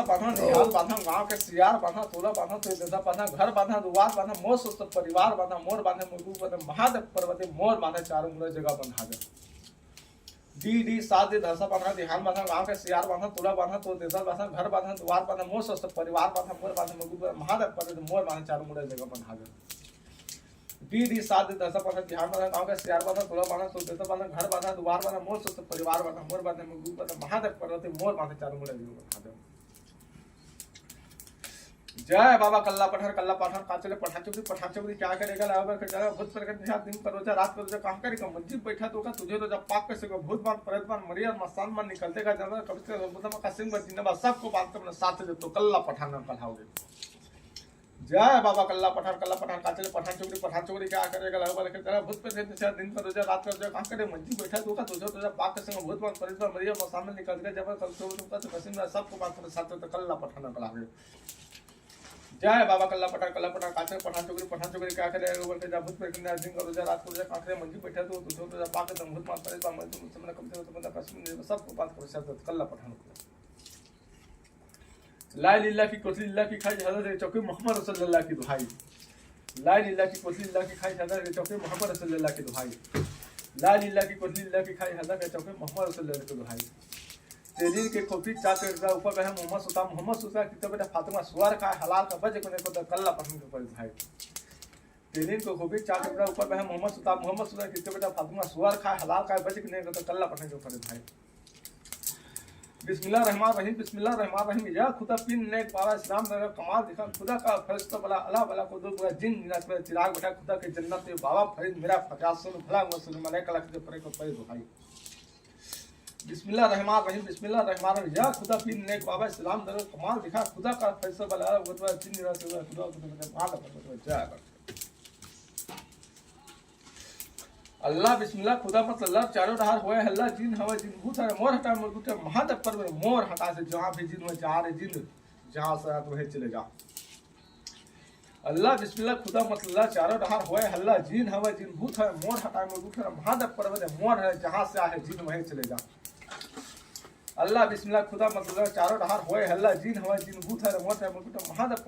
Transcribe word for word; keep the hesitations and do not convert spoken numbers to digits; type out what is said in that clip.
बांधा, निहाल बांधा, गांव के सियार बांधा, तोला बांधा, तोर देसा बांधा, घर बांधा, दुआर बांधा, मोर स्वस्थ परिवार बांधा, मोर बांधे मुरगू बांधा, महादेव पर्वती मोर बांधा, चारों मुड़ा जगह बंधा दे। डी डी सात दे धरसा बांधा, निहाल बांधा, गांव के सियार बांधा, तोला बांधा, तोर देसा बांधा, घर बांधा, दुआर बांधा, मोर स्वस्थ परिवार बांधा, मोर बांधे मुरगू बांधा, महादेव पर्वती मोर बांधा, चारों मुड़ा जगह बंधा दे। डी डी सात दे धरसा बांधा, निहाल बांधा, गांव के सियार बांधा, तोला बांधा, तोर देसा बांधा, घर बांधा, दुआर बांधा, मोर स्वस्थ परिवार बांधा, मोर बांधे मुरगू बांधा, महादेव पर्वती मोर बांधा, चारों मुड़ा जगह बंधा दे। जय बाबा कल्ला पठार, कल्ला पठार, काचले पठार चोकरी, पठार चोकरी क्या करेगा लावा बर के जरा भूत प्रेत के निशान दिन पर रोजा, रात पर रोजा, कहाँ करेगा मंजी बैठा तो का तुझे रोजा पाप कैसे को भूत बांध, प्रेत बांध, मरिया मसान बांध निकल देगा जरा कभी से बुधा का सिंह बांध जिंदा बांध सबको बांध के अपने साथ दे तो कल्ला पठार ना कल्हाओगे। जय बाबा कल्ला पठार, कल्ला पठार, काचले पठार चोकरी, पठार चोकरी क्या करेगा लावा बर के जरा भूत प्रेत के निशान दिन पर रोजा, रात पर रोजा, कहाँ करे मंजी बैठा तो का तुझे रोजा पाप कैसे को भूत बांध, प्रेत बांध, मरिया मसान बांध निकल देगा जरा कल तो का सिंह बांध सबको बांध के अपने साथ दे तो कल्ला पठार ना कल्हाओगे। जय बाबा कल्ला पठार, कल्ला पठार, काचले पठार चोकरी, पठार चोकरी क्या करे, ऊपर के जा भूत प्रेत के दिन करो जा, रात को जा, कांकरे मंजी बैठे तो, तुझे तो जा पाक दम भूत मार परे, बा मंजी मुझसे मना कम से कम बंदा कश्मीर में सबको बात करो, सब कल्ला पठार को। लाय लीला की कोथली लीला की खाई हजरत चौकी मोहम्मद रसूलुल्लाह की दुहाई। लाय लीला की कोथली लीला की खाई हजरत चौकी मोहम्मद रसूलुल्लाह की दुहाई। लाय लीला की कोथली लीला की खाई हजरत चौकी मोहम्मद रसूलुल्लाह की दुहाई। तेलीन के खोपी चार टुकड़ा ऊपर बहे मोहम्मद सुता, मोहम्मद सुता कितने बेटा फातिमा सुअर खाए हलाल का बजे को नहीं को कल्ला पठार को परे भाई। तेलीन के खोपी चार टुकड़ा ऊपर बहे मोहम्मद सुता, मोहम्मद सुता कितने बेटा फातिमा सुअर खाए हलाल का बजे को नहीं को कल्ला पठार को परे भाई। बिस्मिल्लाह रहमान रहीम, बिस्मिल्लाह रहमान रहीम। या खुदा पिन नेक बाबा इस्लाम नगर कमाल दिखा, खुदा का फरिश्ता बला अल्लाह बला को दो बुरा जिन निराश मेरा चिराग बेटा खुदा के जन्नत में बाबा फरीद मेरा फरियाद सुन भला हुआ सुन मलाइका लख दे परे को परे दुहाई। बिस्मिल्लाह रहमान रहीम, बिस्मिल्लाह रहमान रहीम। या खुदा पिन नेक बाबा इस्लाम दरो कमाल दिखा, खुदा का फरिश्ता बला अल्लाह बला जिन निराश मेरा खुदा को दो बुरा माल जय अल्लाह। अल्लाह बिस्मिल्लाह खुदा मत अल्लाह चारों डहार होए हल्ला जिन हवे जिन भूत है मोर हटा मोर गुटे महादेव पर मोर हटा से जहाँ भी जिन हुए जहाँ रे जिन जहाँ से आत वही चले जा। अल्लाह बिस्मिल्लाह खुदा मत अल्लाह चारों डहार होए हल्ला जिन हवे जिन भूत है मोर हटा मोर गुटे महादेव पर्वत है मोर है जहाँ से आहे जिन वही चले जा। अल्लाह बिस्मिल्लाह खुदा मत अल्लाह चारों डहार होए हल्ला जिन हवे जिन भूत है मोर है मोर गुटे महादेव